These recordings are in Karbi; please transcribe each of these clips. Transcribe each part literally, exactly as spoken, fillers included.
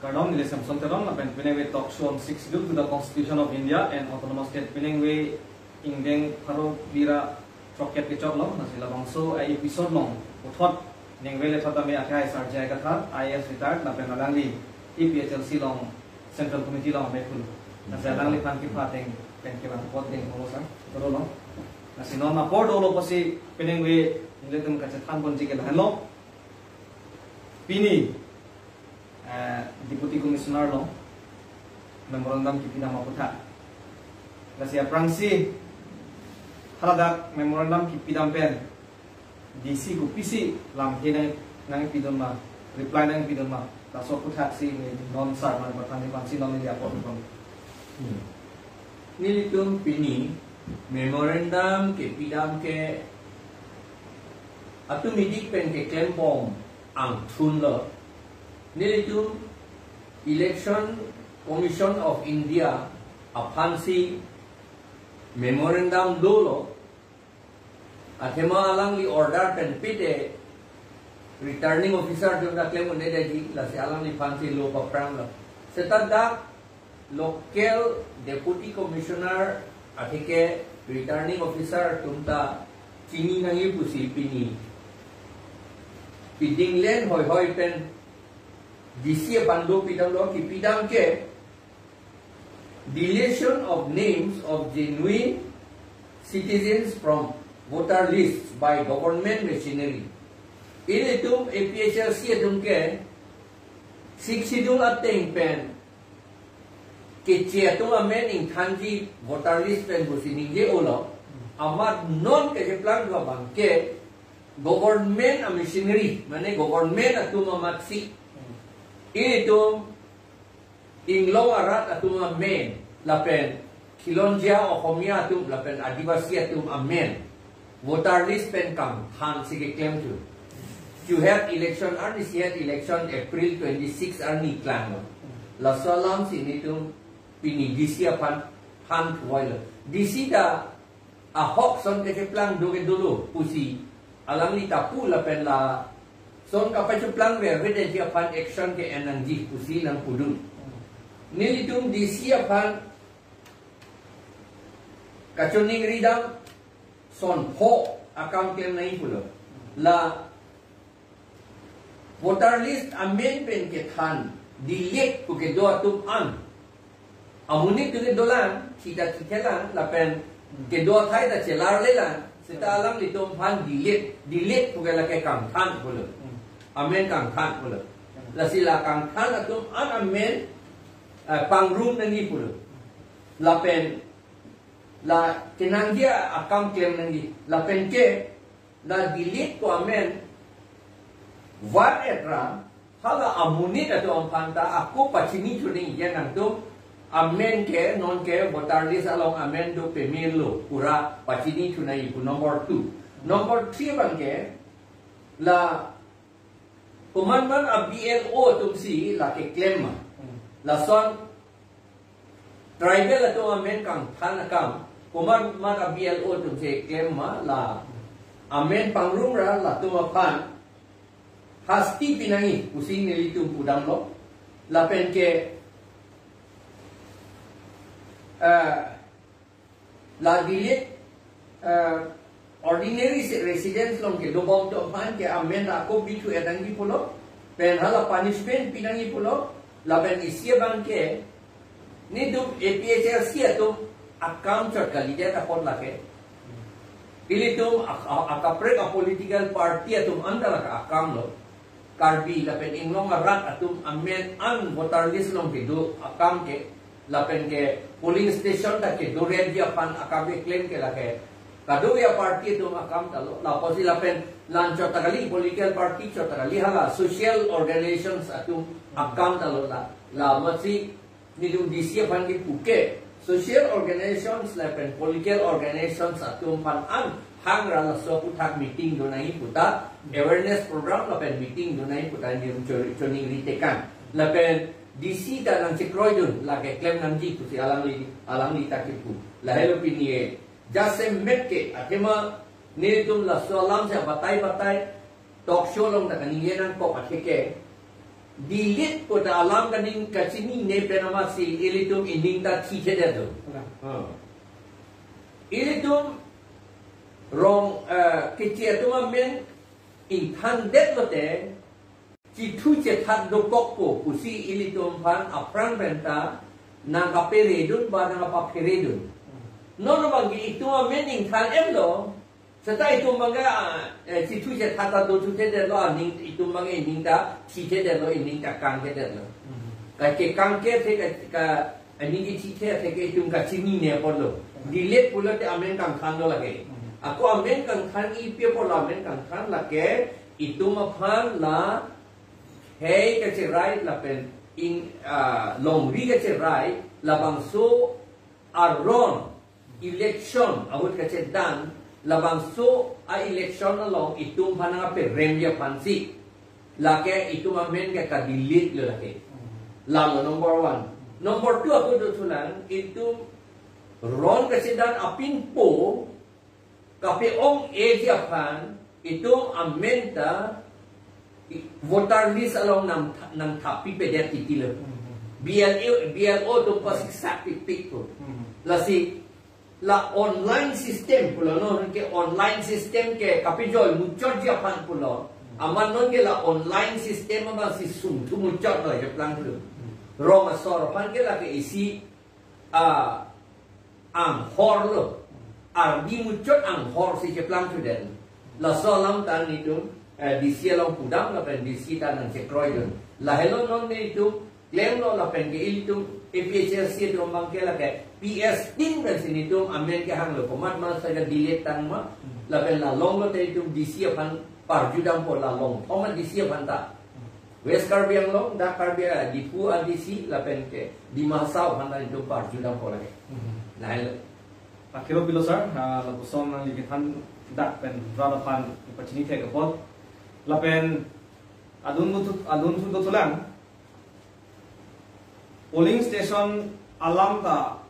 Kardom, neli Samson Teron, lapen penang ve talk show on Sixth Schedule to the Constitution of India and Autonomous State penang ve ingdeng pharo bira throkkep kechok lo, lasi labangso a-episode along puthot ningve le thot tame akhai Sarjai Kathar, I A S retired, lapen alangli A P H L C along Central Committee along amekun. Lasi alangliphan kipha ateng pen kevang apot dengpo sir, toro lo. Lasi non apor dolo pusi penang ve nelitum kachethan ponji ke lahenlo. Pini eh, Deputy Commissioner along memorandum kipidam aputhak. Lasi aphrangsi haladak memorandum kipidam pen D C kopisi lamthe nang, nangpidun ma, reply nangpidun ma, laso aputhak si neli non sir man pathan di pansi non neli apor pon. Hmm. Nelitum pini memorandum kipidam ke atum idik pen keklembom angthun lo. Nelitum Election Commission of India aphansi memorandum dolo. Athema alangli order pen pide returning officer atum ta klem un-edetji, lasi alangliphansi lo paphrang lo. Seta dak local Deputy Commissioner atheke returning officer atum ta chini nangji pusi pini pidinglen hoihoi pen D C aphan dopidam lo. Kipidam ke deletion of names of genuine citizens from voter lists by government machinery. Ilitum A P H L C atum ke Sixth Schedule ateng pen keche atum amen ingthanji voter list pen pusi ningje-o lo. Amat non kacheplang dua abang ke government a-machinery, mane government atum amatsi ilitum inglong arat atum amen lapen Khilonjia Oxomiya atum lapen Adivasi atum amen voter list pen kangthansi keklem thu. Chuhet election arni, sihet election April twenty-six arni klanglo. Laso alamsi nelitum pini D C aphan than thuai lo. D C ta ahok son kacheplang do ke dolo pusi alangli ta pu lapen lason kapacheplang vervedetji aphan action ke-en nangji pusi nangpudun. Nelitum D C aphan kachoningridam son pho akam klem nangji pulo. La voter list amen pen kethan delete pu kedo atum an amonit tu kedolang, thita thithelang, lapen kedo athai ta chelarlelang, seta alanglitum aphan delete, delete pu ke lake kangthan pulo. Amen kangthan pulo. Lasi la kangthan atum an amen, eh, pangrum nangji pulo. Lapen la kenangji akam klem nangji. Lapen ke la delete ko amen var etra hala amonit atum aphan ta ako pachini thu nangji, nangtum amen ke non ke voter list along amen do pemelo pura pachini thu nangji pu number two. Number three abang ke la komatmat a-B L O atumsi la keklem ma. Lason tribal atum amen kangthan akam, komatmat a-B L O atumsi keklem ma, la amen pangrum ra latum aphan hasti pi nangji pusi nelitum pudamlo. Lapen ke, eh, la delete, eh, ordinary se-, residents along kedobom atum aphan ke amen ako bithu-et nangji pulo, pen hala punishment pi nangji pulo, lapen isi abang ke nelitum A P H L C atum akam chot kalidet apot lake ilitum ak-, ak-, akaprek a-political party atum an ta lake akam lo. Karbi lapen inglong arat atum amen an voter list along kedo akam ke, lapen ke polling station ta kedoretji aphan akam keklem ke lake kadokave a-party atum akam ta lo. Lapusi lapen la-an chot ta kali, political party chot ta kali, hala social organizations atum akam ta lo la. Lapusi nelitum D C aphan kepu ke social organizations lapen political organizations atum aphan an hangra laso aputhak meeting do nangji pu ta, awareness program lapen meeting do nangji pu ta nelitum cho-, choningri tekang. Lapen D C ta nangchekroidun, lake klem nangji pusi alangli, alangli ta kepu. Lahelo pini e jasemet ke athema nelitum laso alamsi batai batai talk show along ta kaningje nangkok atheke Delete pu ta alam kaning kachinine pen amatsi ilitum ining ta thithedet lo. Ilitum rong, eh, keche atum amen ingthandet lote, chithu chethat dokokpo pusi ilitum aphan aphrang pen ta nangkaperedun ba nangkapapheredun. Non abangke itum amen ingthan-et lo. Seta itum abangke, ah, eh, chithu chethat ta dothuthedet lo, aning itum abangke ining ta thithedet lo, ining ta kangthedet lo. Kachekangke athe ka, ka, aning kethithe athe ke itum kachinine apot lo. Delete pulote amen kangthan lo lake. Ako amen kangthan ipi apot lo amen kangthan lake, itum aphan la hei kacherai lapen in, ah, longri kacherai, labangso aron election ahut kachedan, labangso a-election along itum aphan nangkaperemji aphansi lake itum amen ke ka-delete lo lake. Lalo number one. Number two ako dothulang, itum ron kachedan apinpo kape-ong-eji aphan itum amen ta voter list along nang, nangthappipedet titi lo. B L A, B L O atum pasiksak pikpik pu. Lasi la online system pulo, non ke online system ke kapejoi muchotji aphan pulo. Amat non ke la online system amatsi sungthu muchot lo keplang thu. Rong asor aphan ke lake isi, ah, anghor lo. Ardi muchot anghor si keplang thuden. Laso alam ta nelitum, eh, D C along pudam lapen D C ta nangchekroidun. Lahelo non nelitum klemlo lapen ke ilitum A P H L C atum abangke lake P S team pensi nelitum amen kehanglo, komat ma saja delete tang ma, lapen la longlo te itum D C aphan parjudampo, la longthom a-D C aphan ta. West Karbi Anglong, dak Karbi, ah, Diphu a-D C lapen ke Dima Hasao aphan ta itum parjudampo lake. Lahelo. Akhiro pilo sir, ah, lapuson nangli kethan dak pen rat aphan pachinithek apot. Lapen adun dothu, adun thu dothulang. Polling station alam ta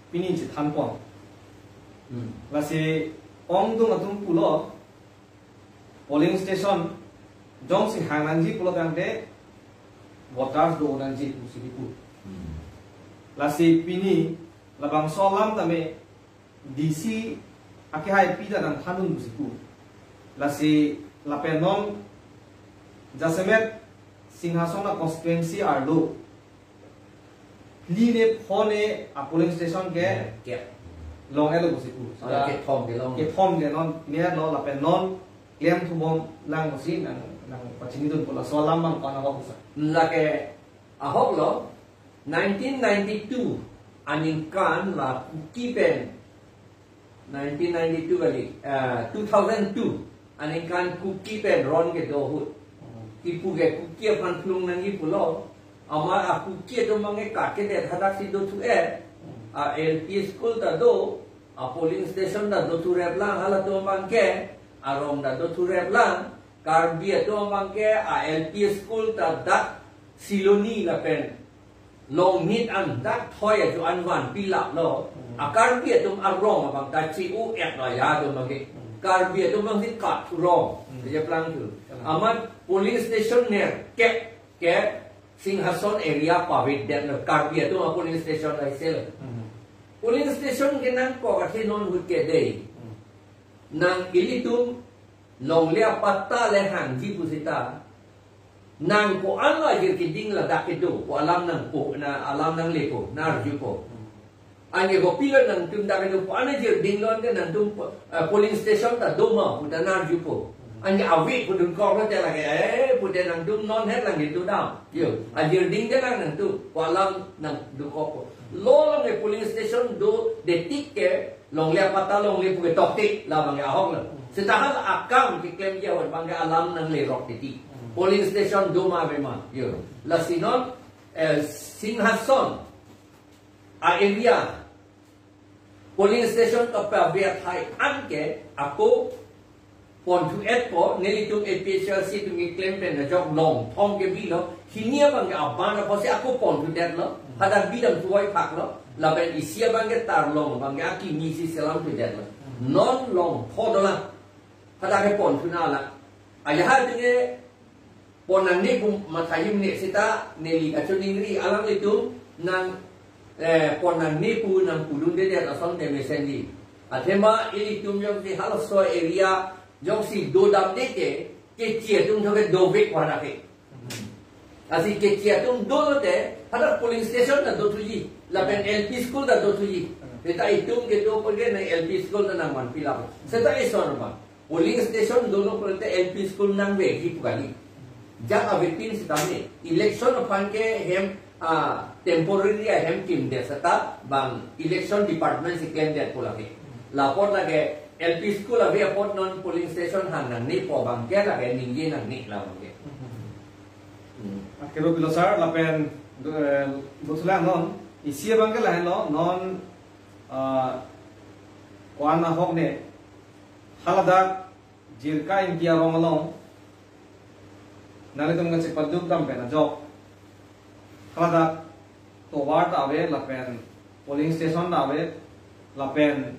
pini chethanpon. Lasi ongdung atum pulo polling station jongsi hang nangji pulo tangte voters do nangji pusi kipu. Lasi pini labangso alam tame D C akehaipi ta nangthandun pusi pu. Lasi lapen non jasemet Singhason a-constituency arlo phli ne pho ne a-polling station ke long-etlo pusi pu. Kethom ke long. Kethom ke non ne lo lapen non klemthubom lang pusi nang, nangpachinidunpo, laso alam abang ko-an ahok sir? Lake ahok lo, nineteen ninety-two aningkan la Kuki pen, nineteen ninety-two kali, eh, two thousand two aningkan Kuki pen ron kedo ahut, kipu ke Kuki aphan phlung nangji pulo. Amat a-Kuki atum abangke kakedet hadak si dothu-et, a-L P school ta do, a-polling station ta dothurep lang, halatum abangke arong ta dothurep lang. Karbi atum abangke a-L P school ta dak Siloni lapen Longnit an dak thoi ajo an vanpi laplo. A-Karbi atum arong abang ta che-o-etlo ya atum abangke. Karbi atum abangsi kat thurong. Kejaplang thu. Amat polling station nerkep ke Singhason area pavedetlo. Karbi atum a-polling station laiselo. Polling station ke nangkok athe non ahut ke dei. Nang ilitum longle apatta le hangji pusita, nang ko-an lo ajir keding ladak kedo pu alam nangpo, na alam nanglepo, nang-arjupo. Anke kopilo nangtum dak kedo pu an ajir dinglo anke nangtum, eh, polling station ta do ma pu ta nang-arjupo. Anke ave pu dunkoklo te lake, eh, pu te nangtum non het lang kedo dam. Yo, ajir ding te lang nangtum pu alam nangdunkokpo. Lo longle polling station do detik ke longle apatta longle pu ke tokte, labangke ahok lo. Seta hala akam keklemji ahut abangke alam nanglerok titi. Polling station do ma ave ma. Yo. Lasi non, eh, Singhason a-area polling station kapave athai anke ako ponthu-etpo, nelitum A P H L C atum keklem pen ajok longthom kebilo, hini abangke aban apotsi ako ponthudetlo, hadak bidam tuai phaklo, lapen isi abangke tarlong abangke akimi si selamthudetlo. Non longtho dolang, hadak ke ponthunanglang. Ajahak atum ke pon nangne pu mathayim ne seta neli kachiningri alanglitum nang, eh, pon nangne pu nangpudundedet asonte mesenji. Athema ilitum jongsi halaso area jongsi dodamde ke, keche atum thok ke dovek wana ke. Lasi keche atum dolote, hadak polling station ta dothuji, lapen L P school ta dothuji. Seta itum kedo pon ke nang L P school ta nangvanpi lapen. Seta ison ma. Polling station dolo pulote L P school nangveji pu kali. Jak avepin sitame. Election aphan ke hem, ah, temporary ahem kimdet seta bang election department si klemdet pu lake. Lapor lake L P school ave apot non polling station hang nangnepo abang ke lake ningje nangne labang ke. Hmm. Akero pilo sir, lapen, eh, buthulang non, isi abang ke lahenlo, non, ah, ko-an ahok ne, haladak Jirka Ingti arong along, nanglitum kachepaduk dam pen ajok, haladak tovar ta ave, lapen polling station ta ave, lapen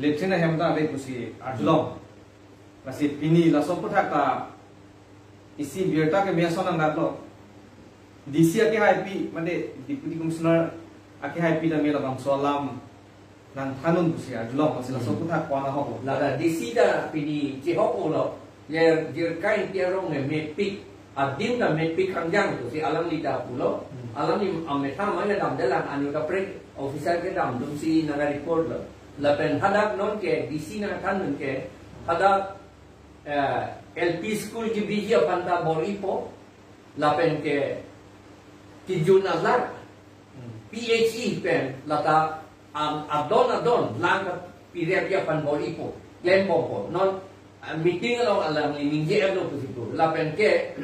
latrine ahem ta ave pusi arjulong. Lasi pini laso aphuthak ta isi birta keme ason nangdaklo. D C akehaipi, mate Deputy Commissioner akehaipi tame labangso alam nangthandun pusi arjulong, lasi laso aphuthak ko-an ahok lo. Lada D C ta pini chehok lo. Ye Jirka Ingti arong e mepik, adim ta mepik kangjang pusi alangli ta pulo. Hmm. Alangli amethang ma kedamde lang, anu kaprek officer kedamdunsi nangka-report lo. Lapen hadak non ke D C nangthandun ke, hadak, eh, L P school kebiji aphan ta bor-ipo, lapen ke kejun alar, Hmm. P H E pen lata, um, adon adon lang kapirepji aphan bor-ipo, klembompo. Non, uh, meeting along alangli ningje-etlo pusi pu. Lapen ke,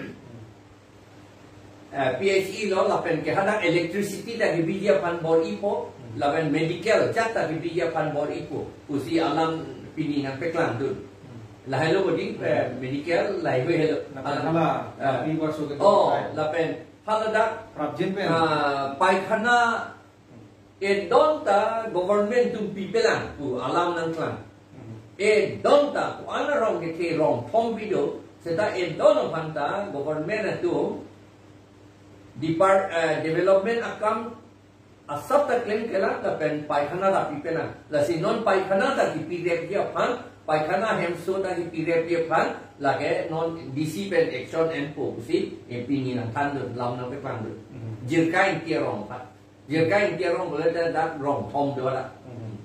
uh, P H E lo, lapen ke hadak electricity ta kebiji aphan bor-ipo, Hmm. lapen medical jat ta kebiji aphan bor-ipo pusi alam pini nangpaklangdun. Hmm. Lahelo bodi, eh, Hmm. medical lahelo. Lapen Alam, hala, eh, pi baso ke oh, dokai. Lapen haladak prapjin pen. Ah, paikhana edon ta government atum pipelang pu alam nangklang. Hmm. Edon ta ko-an arong kethe rong thom pido, seta edon aphan ta government atum depart, eh, development akam asap ta klemklelang lapen paikhana ta pipelang. Lasi non paikhana ta kepirepji aphan, paikhana hemso ta kepirepji aphan, lake non D C pen action enpo pusi, eh, pini nangthandun, lam nangpaklangdun. Hmm. Jirka Ingti arong aphan. Jirka Ingti arong pulote dak rong thom do dak. Hmm.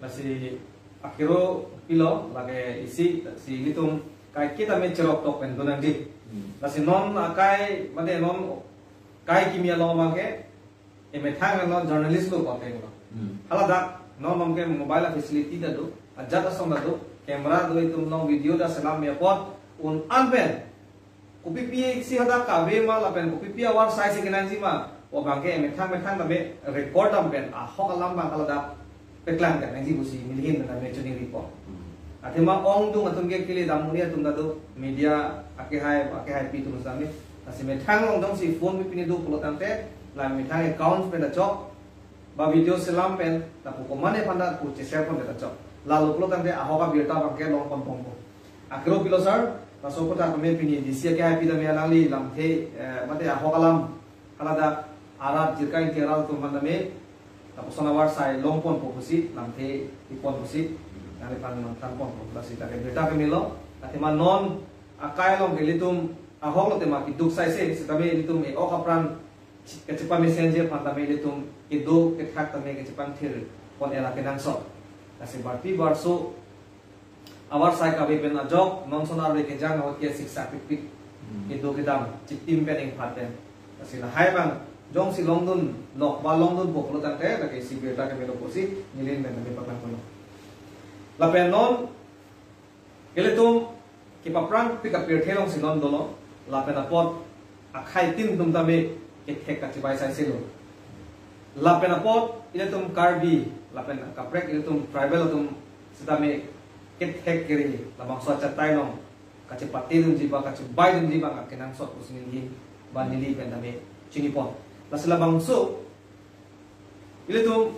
Lasi akero pilo, lake isi, si ilitum kaike tame cherok tok pen donangji. Hmm. Lasi non akai, mate non kai kimi along abang ke, emethang lo journalist lo kote lo. Hmm. Haladak, non abang ke mobile facility ta do, ajat asong ta do, camera do, itum along video ta selam me apot, un-an pen kopipi si hadak kave ma lapen kopipi avarsai si kenangji ma, o abang ke emethang methang tame record dam pen ahok alam abang haladak paklang kenangji pusi nelihin tame chiningripo. Hmm. Athema ongdung atum ke kili dam muni atum ta do, media akehai, akehaipi atum sami. Lasi methang ongdung si phone pi pine do pulo tangte, la methang account pen ta chok, ba video selam pen, lapu komatne aphan ta pu cheser pon ta chok. Lalu pulo tangte ahok abirta abang ke longponbompo. Akero pilo sir, laso aphuthak tame pini D C akehaipi tame alangli lamthe, eh, mate ahok alam haladak arat Jirka Ingti arat atum aphan tame, lapuson avarsai longponpo pusi, lamthe ipon pusi, nangliphan nangthanponpo, lasi ta ke birta kemelo, athema non akai along ke ilitum ahok lo tema keduk saise, sitame ilitum e-ok apran kachepamesenji aphan tame ilitum kedo kethak tame kachepangthir pon era kenangsot. Lasi barpi barso avarsai kave pen ajok, non sonar ve kejang ahut ke siksa pitpit. Hmm. Kedo kedam, chitim pen ingphat pen. Lasi lahai abang, jongsi longdun, lok ba longdunpo pulo tangte, lake isi birta kemelo pusi, nelihin pen tame paklang pulo. Lapen non, ilitum, kepaprang pik apirthe along si non dolo, lapen apot, akhai tin atum tame, kethek kachibai saiselo. Lapen apot, ilitum Karbi, lapen kaprek ilitum tribal atum sitame kethek kiri, labangso achatai along kachepatedunji ba kachibaidunji abang kenangsot pusi nelihin ba neli pen tame chinipon. Lasi labangso ilitum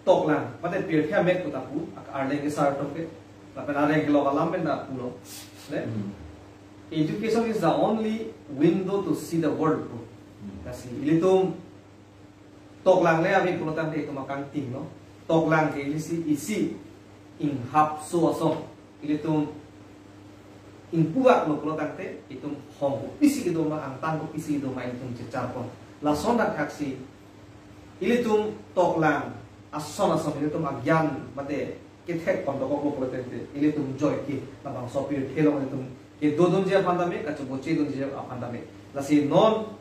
toklang, mate pirthe amek pu ta pu, ak-, arleng kesar atum ke, lapen arleng kelok alam pen ta pulo. Ne? Hmm. Education is the only window to see the world. Lasi ilitum toklang le ave pulo tangte itum akangting lo. Toklang ke ilisi isi inghapso ason. Ilitum ingpuak lo pulo tangte itum hong kopisi kedo ma, angtan kopisi kedo ma ilitum chechar pon. Lason dak thaksi ilitum toklang ason ason ilitum agyan mate kethek pon dokok lo pulo tangte ilitum joike labangso apirthe along ilitum kedodunji aphan tame, kachobochedunji aphan tame. Lasi non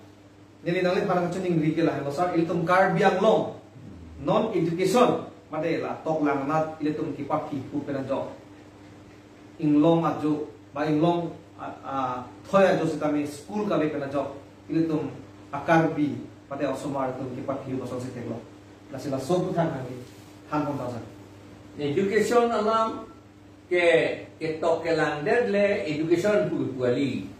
neli nangliphan kachiningri ke lahenlo sir, ilitum Karbi Anglong non education mate la toklang anat ilitum kepaphi pu pen ajok, inglong ajo ba inglong a, a, thoi ajo sitame school kave pen ajok ilitum a-Karbi mate osomar ilitum kepaphi pu ason si theklong. Lasi laso aputhak nangli than pon tha sir. Education alam ke, ketok kelangdet le education pu pu kali.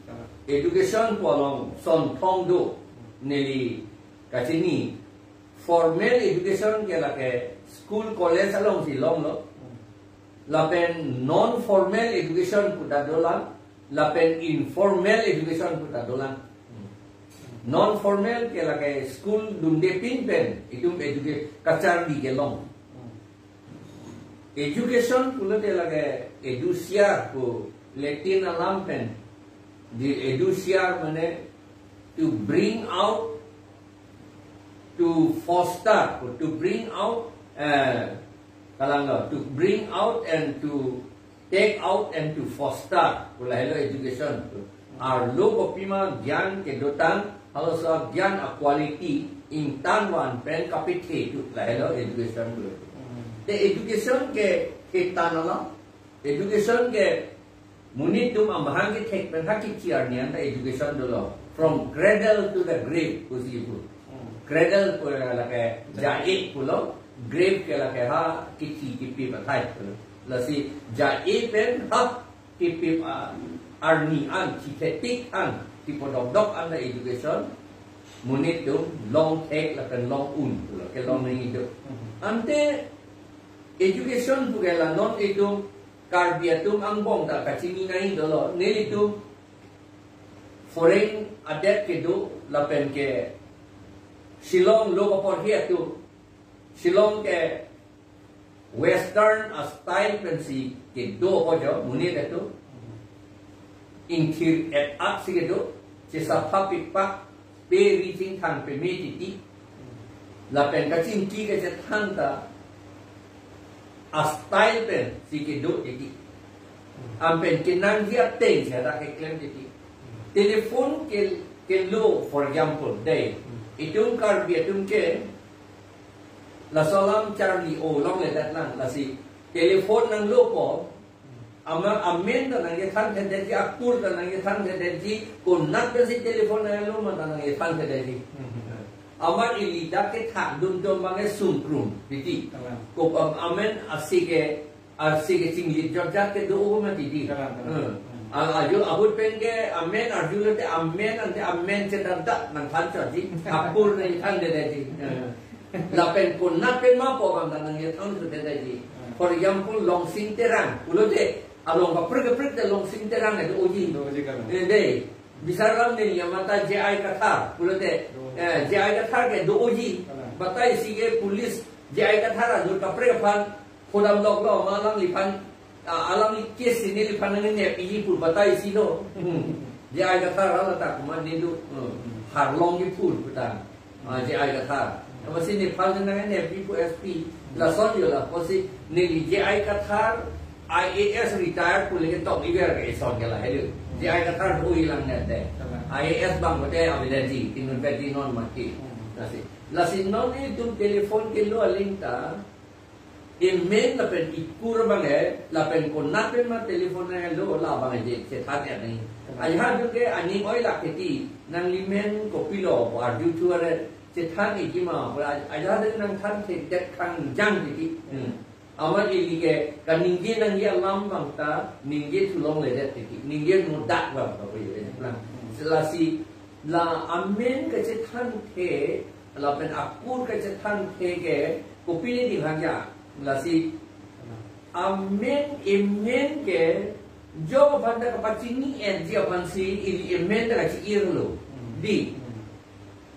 Education pu along son thom do, neli kachini. Formal education ke lake school college along si longlo. Lapen non formal education pu ta dolang, lapen informal education pu ta dolang. Non formal ke lake school dunde pin pen itum educate kacharli kelong. Education pulote lake educiar pu Latin alam pen. Di educiar mane to bring out, to foster, to bring out, eh, kalanglo, to bring out and to take out and to foster pu lahelo education pu. Arlo kopima gyan kedotang, halaso gyan a-quality ingtan van pen kapethe tu lahelo education pu. Te education ke kethan alam, education ke monit atum amahang kethek pen ha kithi arni anta education dolo. From cradle to the grave pusi pu. Cradle pu lake ja-e pulo, grave ke lake ha kithi kipi pathai pulo. Lasi ja-e pen ha kipi, ah, arni an, kithetik an, kipodokdok anta education monit atum longthek lapen long-un pulo, kelong nangji do. Ante education pu ke la non itum Karbi atum angbong ta kachini nangji dolo, nelitum foreign adet kedo lapen ke Shillong lo kaporhi atum, Shillong ke western a-style pensi kedo ho jo, monit atum ingthir et-at si kedo, chesapha pikpak, pe ri chingthang peme titi. Lapen kachingki kachethan ta a-style pensi kedo titi. Anpen kenangji ateng si hadak keklem titi. Telephone ke, kelo, for example, dei. Itum Karbi atum ke laso alam charli-o longledet lang, lasi telephone nanglo pu, ama amen ta nangkethan thedetji, akur ta nangkethan thedetji, konat pensi telephone nanglo ma ta nangkethan thedetji. Ama ili dak kethak dun atum abang ke sungkrum titi. Kalang. Ko am-, amen asi ke, asi ke chinglit jotjat ke do ma titi. Kalang, kalang. Hmm. Al ajo ahut pen ke amen arjulote amen ante amen chedak dak nangthan chotji. Akur nangthan thedetji. Hmm. Lapen konat pen ma pu abang ta nangkethan thedetji. Hmm. For example, Longsing Terang pulote along kaprek kaprek te Longsing Terang do-oji. Do-oji kalang. Eh, dei. Bisar alam neli amata J I Kathar pulote, do. Eh, J I Kathar ke do-oji. Kalang. Batai si ke police J I Kathar ajur kaprek aphan khodam loklo, ma alangliphan, ah, alangli case si neliphan nangnep iji pu batai si lo. Hmm. J I Kathar hala ta komat ne do. Hmm. Harlong kipu pu ta. Ah, J I Kathar. Amatsi nephal nang nangnep iji pu S P. Lason jo la, pusi neli J I Kathar I A S retire pu le ketok iver ke eson ke lahelo. J I Kathar do-oji lang nete. I A S abang kote aveji, tinun peti non mati. Lasi, lasi non itum telephone kelo aling ta, emen lapen ikur abang ke, lapen konat pen ma telephone nanglo, labang ke chethan ya ni. Ajahak atum ke aning oi lak titi, nanglimen kopilo, arju thu are, chethan iji ma, ajahak atum nangthan thedet kangjang titi. Hmm. Amat ili ke, kaningje nangji alam abang ta, ningje thu longledet titi, ningje mudak abang ta, pu ye, lang. Lasi, la amen kachethan the, lapen akur kachethan the ke, kopine ding hangja, lasi, amen, emen ke, Jo aphan ta kapachini-etji aphansi ili amen ta kachi-irlo. Hmm. Dei. Hmm.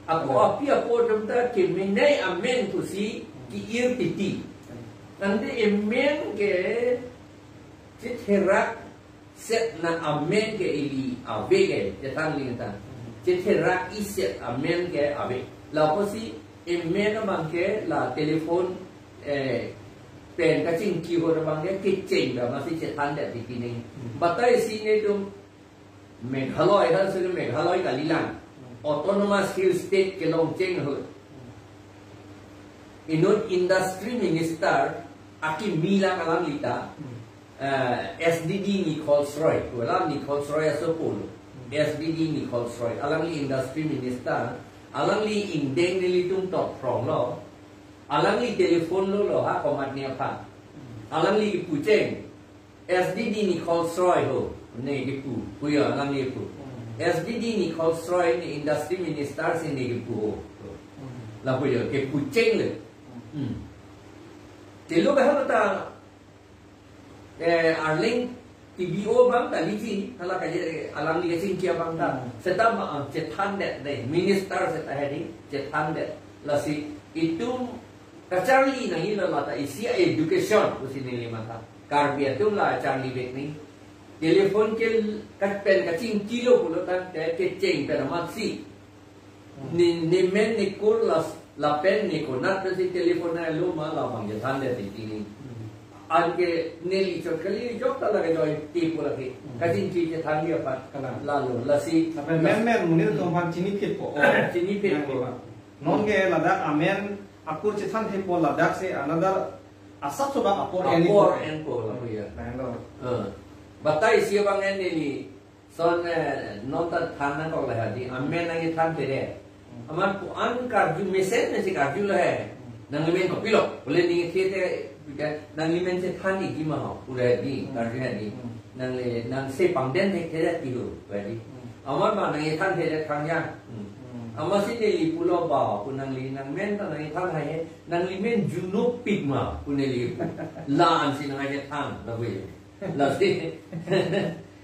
Ako api apo atum ta kemenei amen pusi ki-ir titi. Hmm. Ante amen ke chetherak setna amen ke ili ave ke, chethan ling ta. Hmm. Chetherak iset amen ke ave. Lapusi amen abang ke la telephone, eh, pen kachingki ahut abang ke kecheng ta masi chethandet titi nang. Hmm. Batai si netum Meghalaya, hal suri Meghalaya kalilang. Hmm. Autonomous Hill State kelong cheng ahut. Hmm. Inut Industry Minister akimi lang alangli ta. Hmm. Eh, S D D Nichols Roy. Wala Nichols Roy aso pulo. Hmm. S D D Nichols Roy. Alangli Industry Minister. Alangli ingdeng nelitum tokphronglo. Alangli telephone lolo ha komatne aphan. Hmm. Alangli pucheng. S D D Nichols Roy ho, ne kipu, puyo nang ne pu. Hmm. S D D Nichols Roy ne Industry Minister si ne kipu ho. Hmm. Lapuyo, kipu cheng le. Hmm. Telo ka halo ta, eh, Arleng T B O abang ta liji, hala ka je, alangli kachingki abang ta. Hmm. Seta ma, ah, chethandet dei, minister seta hedi, chethandet. Lasi itum kacharli nangjilo lata isi education pusi neli matha. Karbi atum la charlivek nang. Telephone ke kat pen kachingkilo pulo tangte kecheng pen amatsi. Hmm. Ne, ne men ne kur las, lapen ne konat si telephone nanglo ma labang chethandet titi nang. Hmm. Anke neli chot kali jok ta lake joy ti pu lake. Hmm. Kachingki chethanji aphan. Kalang. Lalo, lasi. Lapen las- men men monit atum aphan chiniphitpo. Oh. Chiniphitpo. Yang lima. Non ke ladak amen akur chethanthepo, ladak si another asap soba apor en-ikpo. Apor en-ikpo, lapu ya. Nah, lo. Eh. Batai si abang en neli. Son, eh, non ta than nangkok le hadi. Amen nangkethan pede. Hmm. Amat pu-an karju mesen mesi karjulo he. Hmm. Nangli men kopilo. Pule ningje te, nangli men chethan-ikji ma ho. Pule di, hmm, karju hadi. Hmm. Nangli, nang se pangden thekthedet ti ho, hadi. Hmm. Amat ma nangkethan pede thangjang. Hmm. Hmm. Amatsi neli pulo ba, pu nangli, nang men ta nangkethan hai he, nangli men junopik ma, pu neli pu. La-an si nangkethan, lapu ya. Lasi,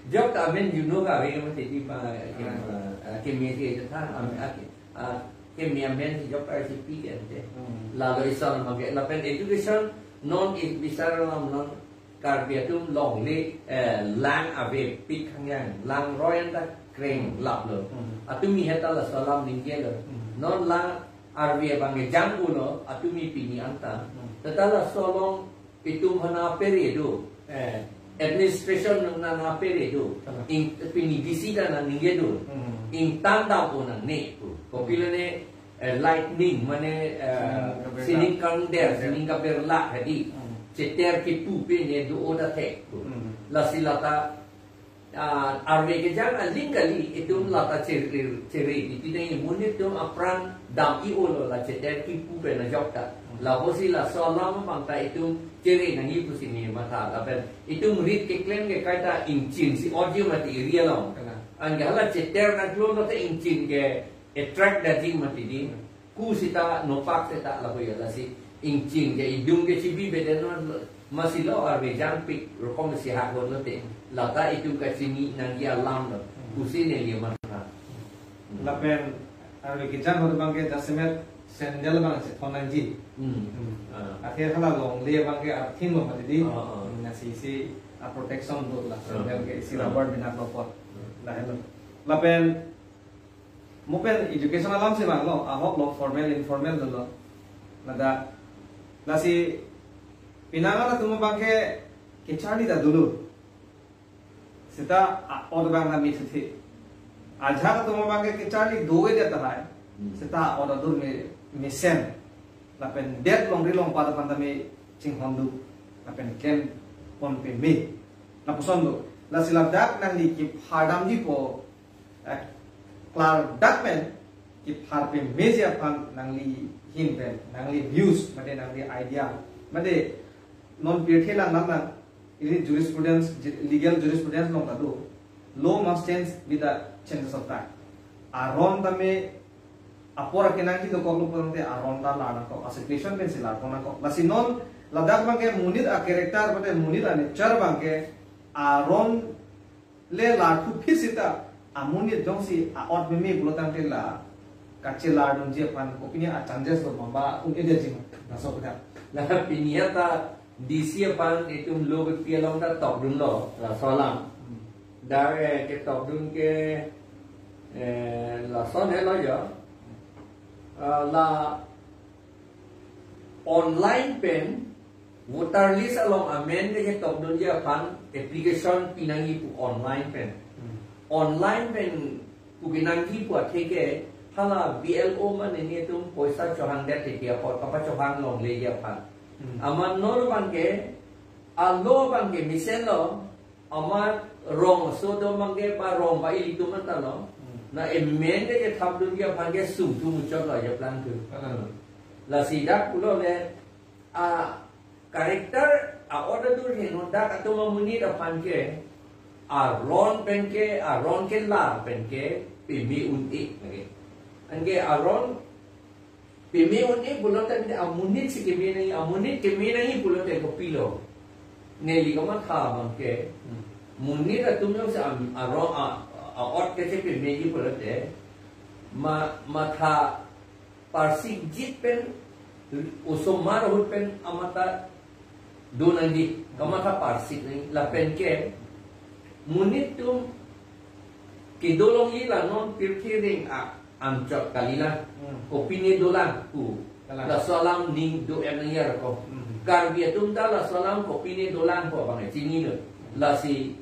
jok ta amen juno ka ave keme titi pa, ah, keme si chethan, am-, ah, ke-, ah, keme amen si jok ta si pi ke ante. Hmm. Lalo ison ma ke, lapen education non is bisar lam non Karbi atum longle, eh, lang avepik khangjang, lang roi anta kreng laplo. Hmm. Atumi heta laso alam ningjelo. Hmm. Non lang arve abang ke jangkulo, atumi pini anta. Hmm. Teta laso along itum aphan apere do. Eh. Administration nang apere do. Tama. Ing pini D C ta nangningje do. Hmm. Ingtang dampo nangne pu. Kopilo ne, eh, lightning, mane, eh, sining kaber, kaber, sining kaber lak hadi. Hmm. Cheter kipu pen ne do-o ta thek pu. Hmm. Lasi lata, ah, arve kejang aling kali itum lata chere, chere di tina imun itum apran dam-i-olo la cheter kipu pen ajok ta. Lapusi laso alam abang ta itum chere nangji pusi ne matha. Lapen itum rit keklem ke kaita ingchin si orji mati area along. Kalang. Anke hala cheter nangklolo ta ingchin ke attract damji mati di. Hmm. Ku seta nopak seta lapu ya lasi ingchin ke idung ke chibi beden lo, masi lo arve jangpik rokom si haklo te. Lata itum kachini nangji alam lo. Hmm. Pusi neli matha. Hmm. Lapen arve kejang ahut abang ke jasemet sandal abang chethon nangji. Hmm. Hmm. Ah. Akhir hala longle abang ke arthin lo mati di. Ah, ah. Hmm, lasi si a protection do la, ah, sandal ke isi, ah, rubber binak lo pot. Hmm. Lahelo. Lapen mo pen education alam si vanglo, ahok lo, formal, informal dolo. Ladak, lasi pinangan atum abang ke kecharli ta dolo. Seta a-ot abang ta mithuthi. Ajahak atum abang ke kecharli dovedet tahai. Hmm. Seta a-ot adur me, mesen. Lapen det longri longpat aphan ta me chinghon do. Lapen klempon peme. Lapuson do. Lasi ladak nangli kiphar damjipo, eh, klardak pen kiphar pemeji aphan nangli ahin pen, nangli views, mate nangli idea, mate non pirthe lang lang lang, ili jurisprudence, ju-, legal jurisprudence along ta do, law must change with the changes of time. Aron tame apor akenangji dokoklo pulote aron ta lar nangkok, a situation pensi larpon nangkok. Lasi non ladak abang ke monit a character, mate monit a nature abang ke aron Le larthu phit seta amonit jongsi a-ot meme pulotangte la kachelar dunji aphan kopine a-chances lo ma, ba un-edetji ma, laso keda. La pini ta D C aphan itum lo kepi along ta tokdunlo, laso alam. Hmm. Dak, eh, ketokdun ke, eh, lason helo jo. Ah, la online pen voter list along amen kachetokdunji aphan application pinangji pu online pen. Hmm. Online pen pu pinangji pu atheke hala B L O mane netum poisa chohangdet titi apot kapachohang longleji aphan. Hmm. Amat non abangke, alo abangke mesenlo, amat rong aso do abangke ba rong ba ilitum anta lo. Hmm. Na amen kachethapdunji aphan ke sungthu muchotlo, ajaplang thu. Hmm. Lasi dak pulo le, a character a-ot adur henlo, dak atum amonit aphan ke aron pen ke, aron kelar pen ke peme un-e lake. Anke aron peme un-e pulote amonit si keme nangji, amonit keme nangji pulote kopilo? Neli kamatha abangke, hmm, monit atum jongsi am-, aron a, a-ot kachepemeji pulote ma, matha parsik jit pen, osomar ahut pen amat ta do nangji, kamatha parsik nangji, lapen ke monit atum kedo longji la non pirthe ring a, anchot kali la, hmm, kopine dolang pu. Kalang. Laso alam ning do-et nangji ako. Hmm. Karbi atum ta laso alam kopine dolang pu abang chinilo. Hmm. Lasi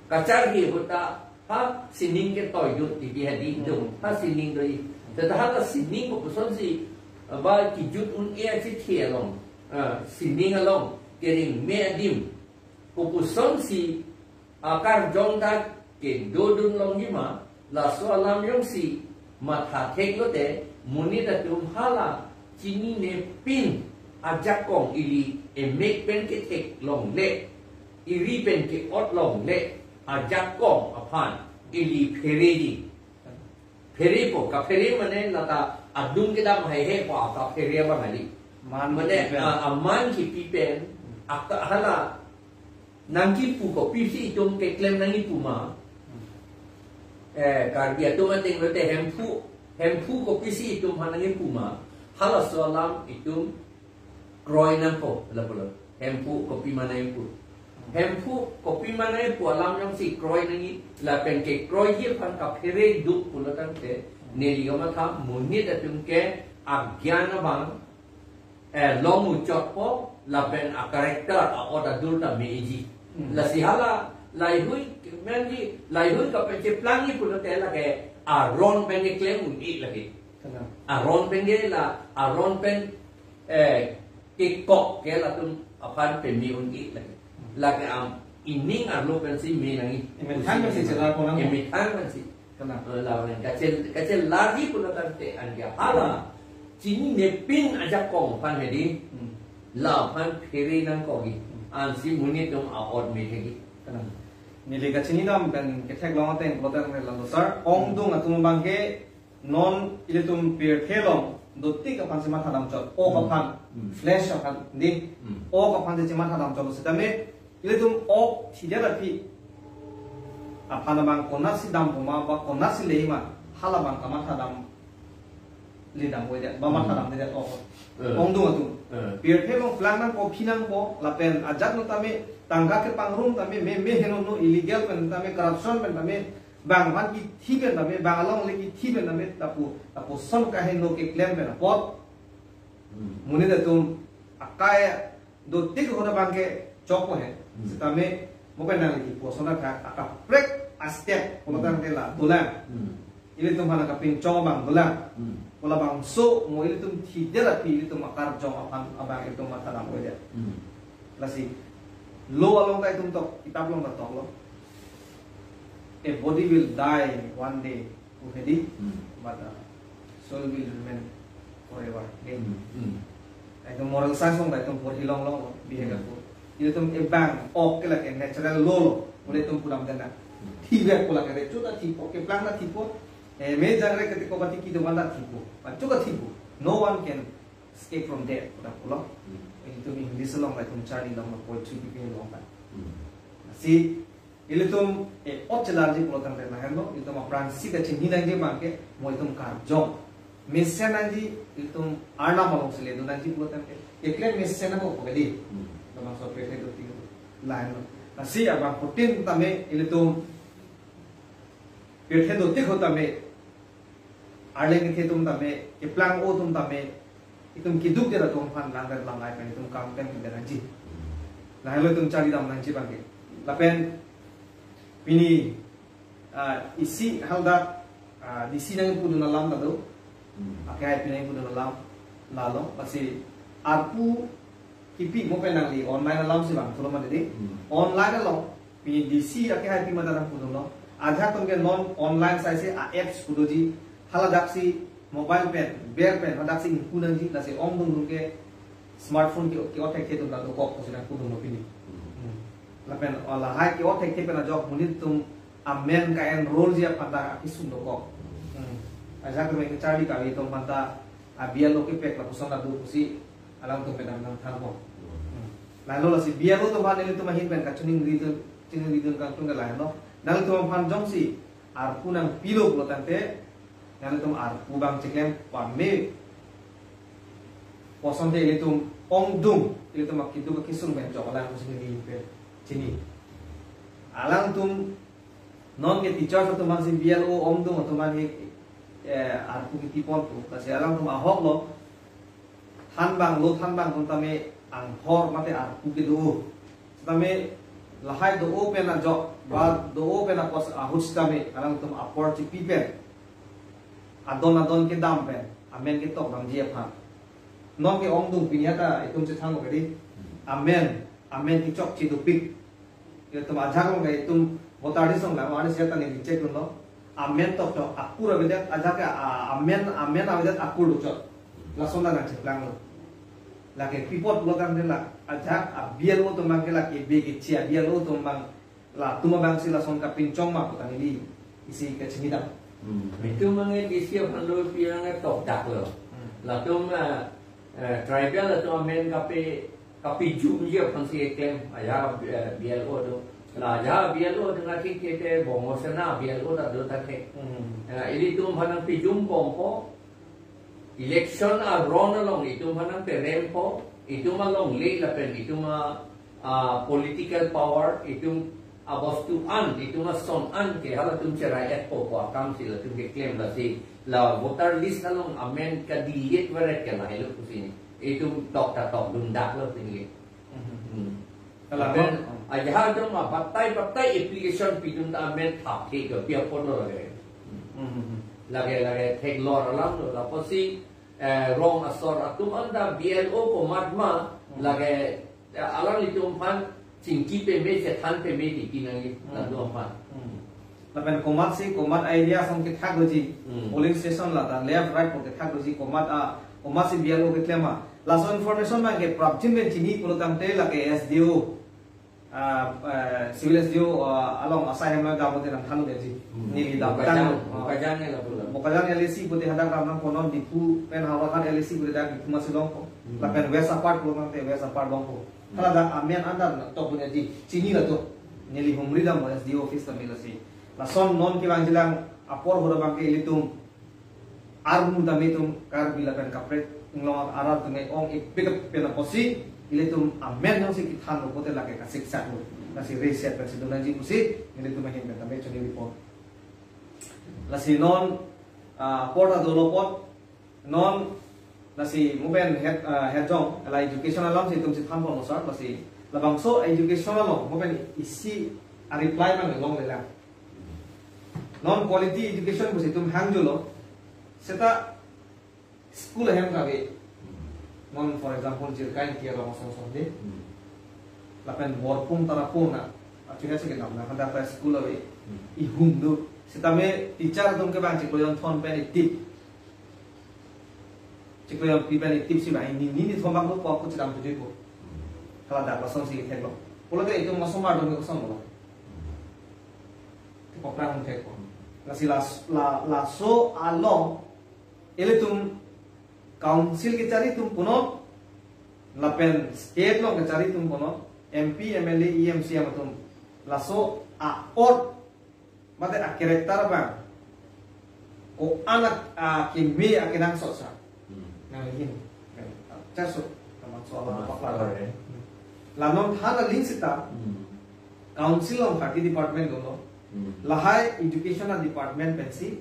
kacharli ahut ta ha sining ketoidun titi hedi do. Hmm. Ha sining do-i. Tata hala sining kopusonsi, ah, ba kijut un-e achethe along, ah, sining along kering me adim kopusonsi akarjong ta kedodun longji ma, laso alam jongsi matha theklote monit atum hala chinine pin ajakong ili emek pen kethek longle, eri pen ke-ot longle ajakong aphan ili phereji. Pherepo, kaphere mane lata adung kedam haihe pu kaphere abang kali. Man mane, kipi pen. Ah, aman kipi pen, aka hala nangkipu kopisi itum keklem nangji pu ma. Eh, Karbi atum ateng lote Hemphu, Hemphu kopisi itum aphan nangji pu ma. Halaso alam itum kroi nangpo, lapulo. Hemphu kopi ma nangji pu. Hemphu kopi ma nangji pu alam jongsi kroi nangji, lapen kekroiji aphan kaphere do pulotangte, neli kamatha monit atum ke agyan abang, eh, long muchotpo, lapen a-character a-ot adur ta me-eji. Hmm. Lasi hala, laihui, menji, laihui kapacheplangji pulote lake aron pen keklem un-e lake. Kalang. Aron pen ke la, aron pen, eh, kekok ke latum aphan peme un-e lake. Lake am, ining arlo pensi me nangji. Emethang pensi chelarpo nang. Emethang pensi. Kalang. Eh, lawan kachel, kachelarji pulotangte anke hala chinine pin ajakong aphan hedi. Hmm. Laphan phere nangkokji. Hmm. Ansi monit atum a-ot me thekji. Kalang. Neli kachinidam pen ketheklong ateng pulotangte lalo sir. Ongdung atum abangke non ilitum pirthe along dotik aphansi mathadamchot. Ok, hmm, aphan, hmm, flesh aphan di. Hmm. Ok aphansi mathadamchot setame ilitum ok thidet aphi aphan abang konatsi dampo ma ba konatsi lei ma, halabang kamathadamle dam oi det, ba, hmm, mathadamde det ok. Eh. Ongdung atum. Eh. Pirthe along plang nangpo, phi nangpo, lapen ajat no tame tangka kepangrum tame, me, me heno no illegal pen tame, corruption pen tame, bang aphan kithi pen tame, bang alongle kithi pen tame, lapu, lapuson kaheno keklem pen apot. Hmm. Monit atum akai dotik ahut abangke chokpo he. Hmm. Setame mo pen nangli kipu ason athak akaprek a-step pulotangte la dolang. Hmm. Ilitum aphan kapinchong abang dolang. Hmm. Pu labangso mo ilitum thidet aphi ilitum akarjong aphan abang ilitum mathadam oi det. Hmm. Lasi lo along ta itum tok, kitap along ta toklo. A body will die one day, pu hedi, hmm, but, uh, soul will remain forever. Okay? Hmm. Hmm. Itum moral science along ta itum porhi longlonglo, bihek, hmm, ako. Ilitum ebang ok ke lake natural law lo, mule itum pudam dena. Hmm. Thivek pu lake recho ta thipo, keplang ta thipo, eh, me jangre ketiko bati kido man ta thipo, machu ta thipo. No one can escape from death, pu ta pulo. Hmm. Itum English along ta itum charli longlo, poetry kipi along ta. Hmm. Si Ilitum e-ot chelarji pulo tangte lahenlo, ilitum aphrangsi kachingki nangji abangke, mo ilitum karjong mesen nangji, ilitum Arnam alongsi ledun nangji pulo tangte, keklem mesen nangkok pagadi. Hmm. Labangso pirthe dotik lahenlo. Lasi abangphutin tame ilitum pirthe dotik ahut tame, arleng kethe atum tame, keplang-o atum tame, itum keduk dera atum aphan langdet langlai pen itum kam pen pen nangji. Lahenlo itum charidam nangji abangke. Lapen pini, ah, isi hadak, ah, D C nangpudun alam ta do. Hmm. Akehaipi nangpudun alam lalo. Lasi arpu kipi mo pen nangli online alamsi vangthulo mati di. Hmm. Online along pini D C akehaipi mate nangpudunlo. Ajahak atum ke non online saise a-apps pu doji. Haladaksi mobile pen, ber pen, hadaksi ingpu nangji, lasi ongdung dun ke smartphone ke, ke-ot thekthe atum ta dokok pusi nangpudunlo pini. Hmm. Hmm. Lapen, oh, lahai ke-ot thekthe pen ajok monit atum amen ka-enrollji aphan ta akesung dokok. Hmm. Ajahak atum ke charli kave atum aphan ta a-B L O kepek lapuson ta do pusi alangtum pen nangthanpo. Hmm. Lahenlo lasi B L O atum aphan nelitum ahin pen kachiningridun, chiningridun kangtung ke lahenlo. Nangtum aphan jongsi arpu nangpilo pulo tangte, nangtum arpu abang cheklem pame. Kosonte ilitum ongdung, ilitum akeduk akesung pen chok alang pusi neli pen chini. Alangtum non ke teacher atum aphansi B L O ongdung atum aphan ke, eh, arpu kipipon pu. Lasi alangtum ahoklo, thanbang, lo thanbang atum tame anghor mate arpu kedo. Setame lahai do-o pen ajok, ba do-o pen apos ahut setame, alangtum apor chipi pen, adon adon kedam pen, amen ketok damji aphan. Non ke ongdung pini ata itum chethang kadi. Amen, amen kechokche dopik. Itum ajahak along ke itum voter list along lang, ani seta neli check dunlo. Amen tok tok akur avedet, ajahak ke, a, amen, amen avedet akur dochot. Lason ta nangcheplanglo. Lake pipot pulo tangte la, ajahak a-B L O atum abang ke lake be kechi a-B L O atum abang, latum abangsi lason kapinchong ma pu ta neli isi kachingkidam. Hmm. Itum abang ke D C aphan do pi abang ke tokdaklo. Hmm. Latum, eh, eh, tribal atum amen kape, kapijumji aphansi keklem, ajahak, eh, B L O do. La ajahak B L O do nangkhi kete Bongo Sena B L O ta do ta ke. Hmm. Eh, ilitum aphan nangpijum bompo, election aron along itum aphan nangperempo, itum alongle lapen itum a, a political power, itum abostu an, itum ason an ke halatum cherai-etpo pu akamsi latum keklem lasi, la voter list along amen ka-delete varet ke lahelo pusi ni. Itum tok ta tok dundaklo pusi ni. Mhm. Hmm. Kalau lapen, oh, ajahak atum ma batai batai application pidun ta amen thapthe ke pi apotlo lake. Mhm. Lake, lake theklor alamlo, lapusi, eh, rong asor atum anta B L O komat ma, hmm, lake, eh, alanglitum aphan chingki peme, chethan peme titi nangji, hmm, latum aphan. Hmm. Lapen komatsi, komat area ason kethak doji, hmm, polling station la ta left right pu kethak doji, komat a, komatsi B L O keklem ma. Laso information abang ke prapjin pen chini pulo tangte lake S D O, ah, eh, civil S D O, ah, along asai hem dam pute nangthan doji. Hmm. Neli dam Bokajang, tang, ah, Bokajang ni la pulo. Bokajang L A C pute hadak dam nangpo, non Diphu pen Howraghat L A C pute dak Diphu masi longpo. Hmm. Lapen West Upper pulo tangte West Upper longpo. Hmm. Haladak amen anta tok punya ji, chini latum. Neli humri dam S D O office tame lasi. Lason non kevangjilang apor ahut abang ke ilitum armu tame itum Karbi lapen kaprek inglong arat atum ke ong-e pik pen apotsi, ilitum amen jongsi kethanlo pute lake kasiksak lo. Lasi reset pensi do nangji pusi, ilitum ahin pen tame choningri pon. Lasi non, ah, apor ta dolo apot, non lasi mo pen het, ah, het jong, la education alamsi itum si thanpon lo sir, lasi labangso education along mo pen isi a-reply abang longlelang. Non quality education pusi itum hangjulo. Seta school ahem kave. Non, for example, Jirka Ingti along asong asong de. Hmm. Lapen Borpung Tarapung na. Actually, asik kenam na, hadak ta school ave. Hmm. Ihum do. Setame teacher atum ke abang chiklo jonthom pen itip. Chiklo jonpi pen itipsi abang, nini, nini thom abang do, ko, ko chedam pujui ko. Hmm. Haladak lasonsi theklo. Pulote itum osomar atum ke kosonlo. Thekpo, prang thekpo. Lasi la, la, laso along ilitum council kechari atum punon, lapen state along kechari atum punon, M P, M L A, E M, C E M atum. Laso a-ot mate a-character abang ko-an a, a kimi akenangsot sa. Hmm. Nang hin. Chaso, kamatso alam. Kamatso pakla alam, eh. La non than aling seta, hmm, council along thirty department dolo. Hmm. Lahai education a-department pensi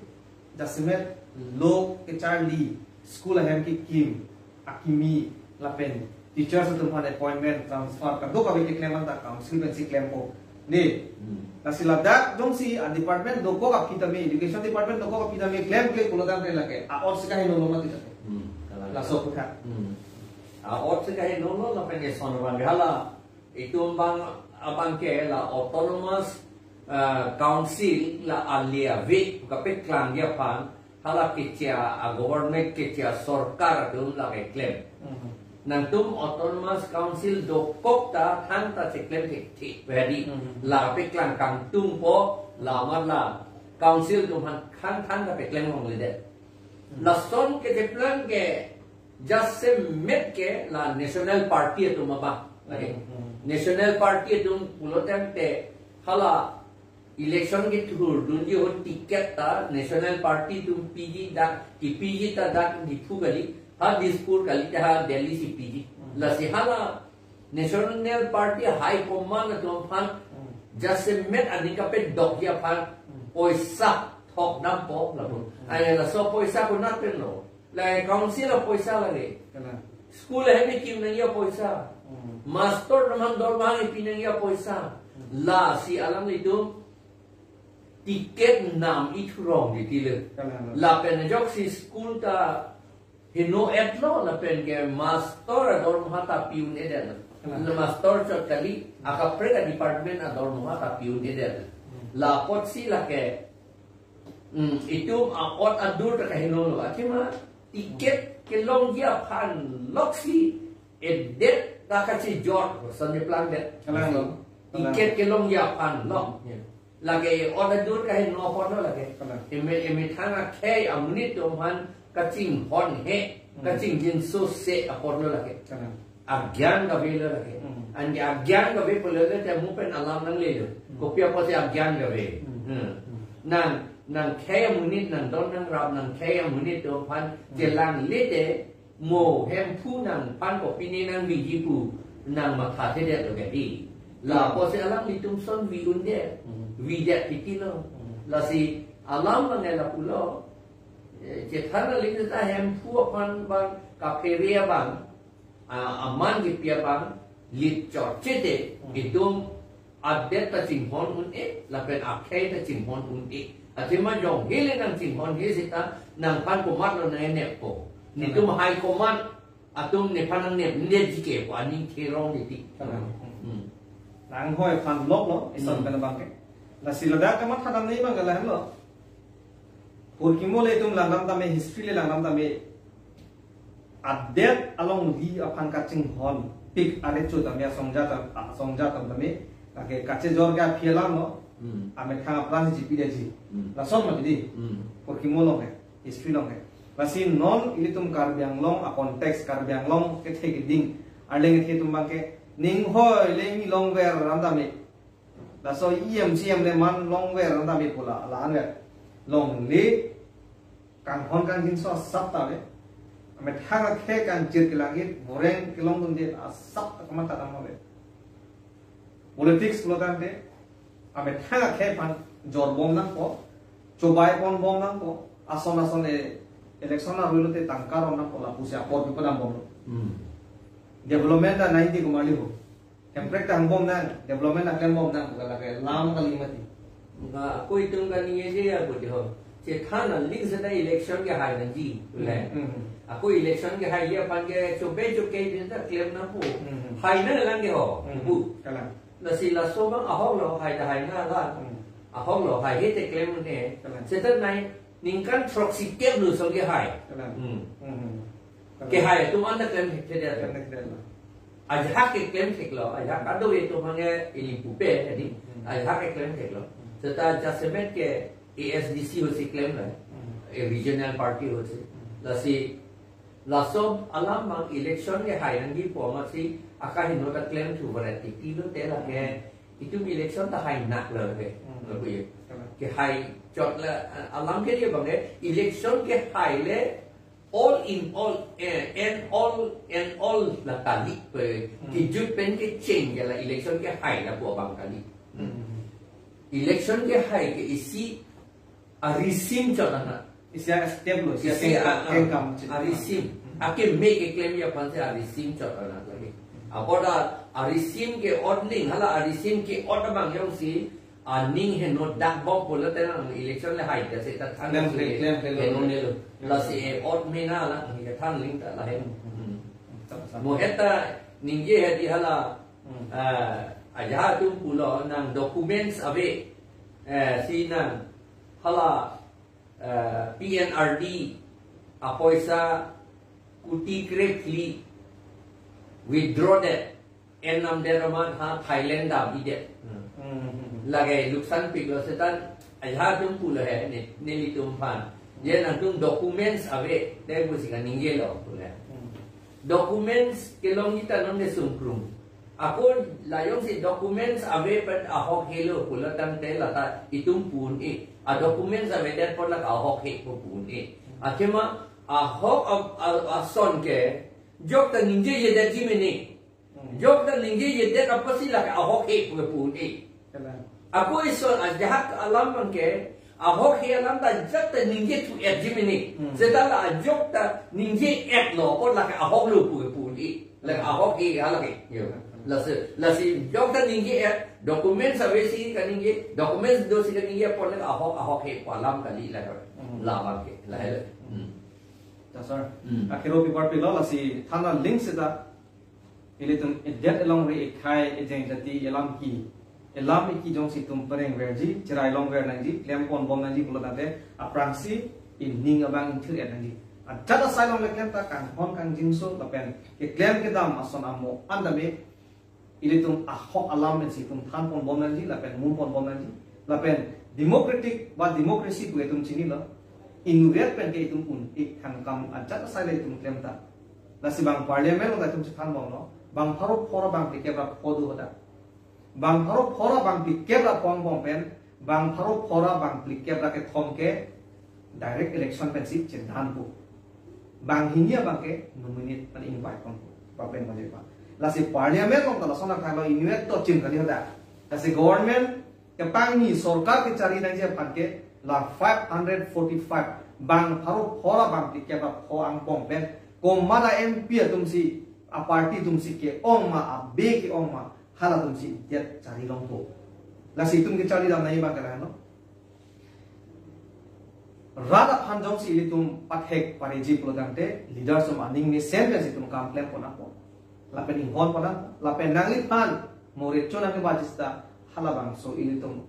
jasemet lo kecharli, school ahem kekim, akimi, lapen teachers atum aphan appointment, transfer, kadokave keklem anta council pensi klempo. Ne? Hmm. Lasi ladak jongsi a-department dokok aphi tame, education department dokok aphi tame klemkle pulo tangte lake a-ot si kaheno lo mati tame. Hmm, kalang. Laso aphuthak. Hmm. A-ot si kaheno lo lapen eson abang hala itum abang, abangke la autonomous, eh, council la ale ave kapeklang aphan, hala keche a-government, keche asorkar atum la keklem. Mhm. Nangtum autonomous council dokok ta thangta cheklem thekthe pu hedi. Mhm. La peklang kangtungpo, la amat la council atum aphan thangthang ta peklem longledet. Mhm. Lason kecheplang ke jasemet ke la National Party atum abang. Lake, hmm, hmm, National Party atum pulo tangte hala election kethurdunji ahut ticket ta National Party atum piji, dak kipiji ta dak Diphu kali, ha Dispur kali, ha Delhi si piji. Hmm. Lasi hala National Party High Command atum aphan, hmm, jasemet aning kapadokji aphan, hmm, poisa thok dampo lapu. Hmm. Ai laso poisa konat pen lo? La council apoisa lake. Kalang. School ahem kekim nangji apoisa. Hmm. Master atum aphan dormaha kepi nangji apoisa. Hmm. Lasi alanglitum ticket nam ithurong titi lo. Kalang. Lapen ajoksi school ta heno-et lo, lapen ke master adormaha ta pi un-edet lo. Kalang. La master chot kali, akaprek a-department adormaha ta pi un-edet lo. Hmm. La apotsi lake, hmm, itum a-ot adur ta kaheno lo. Athema ticket kelongji aphan loksi edet ta kachijor, son cheplang det. Kalang lo. Ticket kelongji aphan lo. Ya. Lake ot adur kaheno apot lo lake. Kalang. Eme, emethang akhei amonit atum aphan kachinghon he, hmm, kachingjinso se apot lo lake. Kalang. Agyan kave lo lake. Hmm. Anke agyan kave pulote mo pen alam nanglelo. Hmm. Kopi apotsi agyan kave. Hmm. Hmm. Hmm. Nang, nang khei amonit, nang don nangrap, nang khei amonit atum aphan, hmm, chelangle te, mo Hemphu nangphan kopine nangviji pu nangmathathedet lo kedi. La, hmm, apotsi alanglitum son vi unde. Hmm. Videt titi lo. Hmm. Lasi alam abang lapulo. Eh, chethan aling seta Hemphu aphan abang kaphere abang, ah, aman kepi abang lit chorche te, hmm, itum adet ta chinghon un-e, lapen akhei ta chinghon un-e. Athema jong hele nangchinghon he seta nangphan komatlo nang-eneppo. Netum, hmm, high command atum nephan nangnep, nepji ke pu aning therong titi. Hmm. Hmm. Nang hoi aphan lok lo, ison, hmm, pen abangke. Lasi ladak kamatha damnei abang ke lahenlo. Purkimo le itum langdam tame, history le langdam tame, adet alongri aphan kachinghonpik arecho tame, asongja tam, asongja tam tame, lake kachejor ke aphi alam lo, hmm, amethang apran si jipidetji. Hmm. Lason mati di. Hmm. Purkimo along he, history along he. Lasi non ilitum Karbi Anglong a-context, Karbi Anglong kethe keding arleng kethe atum abangke, ning hoi le neli longver ram tame. Laso E M, C E M le man longver anta me pula, la-an ver. Longle, kanghon kangjinso asap ta ave. Amethang akhei kangjir kelangit, voreng kelongdunde asap ta kamatha dam ave. Politics pulo tangte, amethang akhei aphan jorbom nangpo, chobai ponbom nangpo, ason ason e election arlo te tangka ron nangpo lapusi apor pipadambomlo. Hmm. Development ta nai di kumali ho. Hemprek ta hangbom nang, development ta klembom nang, pu lake lam kali mati. Nga, ako itum kaningjeje ya, budi ho. Chethan aling seta election kehai nangji, le. Hmm, hmm. Ako election kehai ya aphan ke chobe choke din ta klem nangpo. Hmm, hmm. Hai nanglang ke ho, hmm, bu. Kalang. Lasi laso abang ahok lo, hai ta hai nanglang. Hmm. Ahok lo, hai he te klem ne. Kalang. Seta nai, ningkan throksi kep lo ason kehai. Kalang. Hmm. Hmm, hmm. Kalang. Kehai atum anta klem thekthe det. Klem thekthe det lo. Ajahak ke klem theklo, ajahak kadokave atum aphan ke ili pupe, jadi, hmm, ajahak ke klem theklo. Hmm. Seta jasemet ke A S D C ahutsi klem lo, hmm, eh, regional party ahutsi. Hmm. Lasi, laso alam abang election kehai nangji pu amatsi, akaheno ta klem thu varet titi lo te lake, hmm, Itum election ta hai nak lo ke. Hmm. Lo ke. Kehai chot la, alam ke dia bang ke, election kehai le all in all, eh, and all, and all la kali pe. Hmm. Kejut pen kecheng ke la election kehai lapu abang kali. Hmm. Election kehai ke isi arisim chot anak. Isi a-step lo, isi a-step, ah, ah, kengkam chot. Arisim. Hmm. Akeme keklem ya aphan si arisim chot anak lagi. Apot a-, arisim ke-ot aling, hala arisim ke-ot abang jongsi aning heno dak bok pulo te nang election le hai ta se ta than klem, si klem, klem, klem, heno klem. Ne lo. Klem. Lasi e-ot mena la, neke than aling ta la heno. Hmm. Hmm. Mo eta ningje hedi hala, hmm, ah, ajahak atum pulo nang documents ave, eh, si nang hala, eh, P N R D apoisa kuti krephli withdraw det, en nam det amat ha Thailand dam-i det. Hmm. Hmm. Lake luksan pik lo seta ajahak atum pulo he, ne, nelitum aphan. Je nangtum documents ave, te pusi kaningje lo pulo. Hmm. Documents kelongji ta non ne sungkrung. Ako la jongsi documents ave pen ahok helo pulo tangte lata itum pu un-e. A-documents ave det apot lake ahok he pu pu un-e. Akema ahok a, a, ason ke jok ta ningjeje detji mene. Hmm. Jok ta ningjeje det apotsi lake ahok he pu pu un-e. Kalang. Ako ison ajahak alam abang ke, ahok he alam ta jok ta ningje thu-etji mene. Hmm. Seta la ajok ta ningje-et lo, apot lake ahok lo pu pu un-e. Lake ahok he, ha lake. Yo. Lasi, lasi jok ta ningje-et, documents ave si kaningje, documents do si kaningje, apot lake ahok, ahok he pu alam kali lake. Hmm. La abang ke, lahelo. Hmm. Ta sir. Hmm. Akhiro paper pilo lasi than aling seta ilitum edet elongri ekhai ejeng jati elam ki, elam iki jongsi itum pereng verji, cherai long ver nangji, klem pon bom nangji pulo tangte aphrangsi ining abang ingthir-et nangji. Ajat asai along le klem ta kanghon kangjinso lapen keklem kedam ason amo an tame ilitum ahok alam pensi itum than pon bom nangji, lapen mun pon bom nangji, lapen democratic ba democracy pu itum chinilo, inutvet pen ke itum un-e, than kam ajat asai le itum klem ta. Lasi bang parliament along ta itum si than bomlo, bang pharo phor abang phlikep ra pho do hadak. Bang pharo phor abang phlikep ra pho angbong pen, bang pharo phor abang phlikep ra kethom ke direct election pensi chethanpo. Banghini abang ke nominate mane invite ponpo. Bapen mane pa. Lasi parliament along ta lason akhai lo inutvet to chin kali hadak. Lasi government kepangni sorkar kechari nangji aphan ke la five hundred forty-five bang pharo phor abang phlikep ra pho angbong pen komat a-M P atum si, a-party atum si ke-ong ma, abe ke-ong ma, halatum si det chari longpo. Lasi itum kechari dam nangji abang ke lahenlo. Rat aphan jongsi ilitum pathek pareji pulo tangte, leaders atum aning mesen pensi itum kam klem pon apot, lapen inghon pon apot, lapen nangliphan mo recho nangkebaji seta halabangso ilitum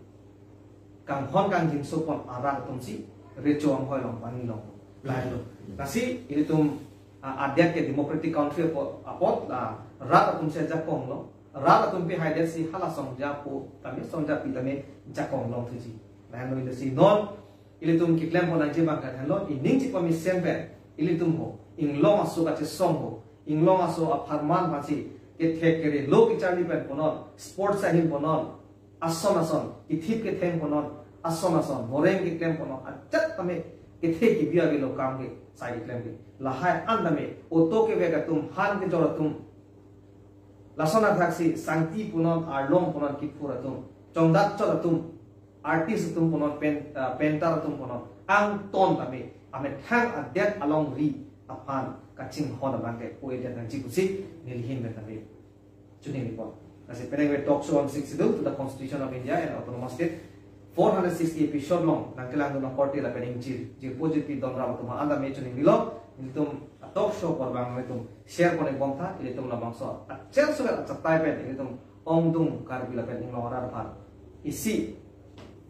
kanghon kangjinso pon arat atum si recho anghoi long pani long. Lahelo. Lasi ilitum, ah, adet ke democratic country apot, apot la rat atum si ajakong lo. Rat atum pehai det si hala songja pu tame, songja pi tame jakong long thuji. Lahenlo, lasi non ilitum keklem pon nangji abang ke lahenlo, ining chipamesen pen ilitum ho, inglong aso kachesong ho, inglong aso apharman aphansi kethek kere lo kecharli pen ponon, sports ahin ponon, ason ason, kethip ketheng ponon, ason ason, moreng keklem ponon, ajat tame kethe kebi avelo kam ke sai keklem ke. Lahai an tame auto kevek atum, han kejor atum, lason athaksi sangti ponon, arlong ponon, kiphur atum, chongdat chot atum, artist atum ponon, pen, ah, painter atum ponon, angton tame amethang adet alongri aphan kachinghon abang ke pu-edet nangji pusi neli ahin pen tame choningri pon. Lasi penang ave Talk Show on Sixth Schedule to the Constitution of India and Autonomous State, four hundred sixty episode along nangkelangdun akorte lapen ingjir, jirpo jirpi don ram atum an tame choningrilo, ilitum a-talk show apor abang ilitum share pon-ik bom tha, ilitum labangso achel sugat achatai pen ilitum ongdung Karbi lapen inglong arat aphan isi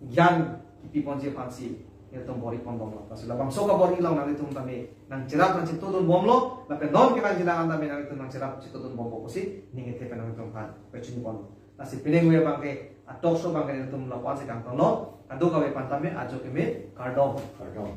gyan kipi ponji aphansi ilitum bor-i pon bomlo. Lasi labangso kabor-i along nanglitum tame nangcherap nangchetudun bomlo, lapen non kevangjilang an tame nanglitum nangcherap chetudun bompo pusi ning kethe pen nanglitum aphan pachini ponlo. Lasi penang ave abang ke a-talk show abang ke ilitum lapu-an si kangtonlo, kadokave aphan tame ajo keme kardom. Kardom.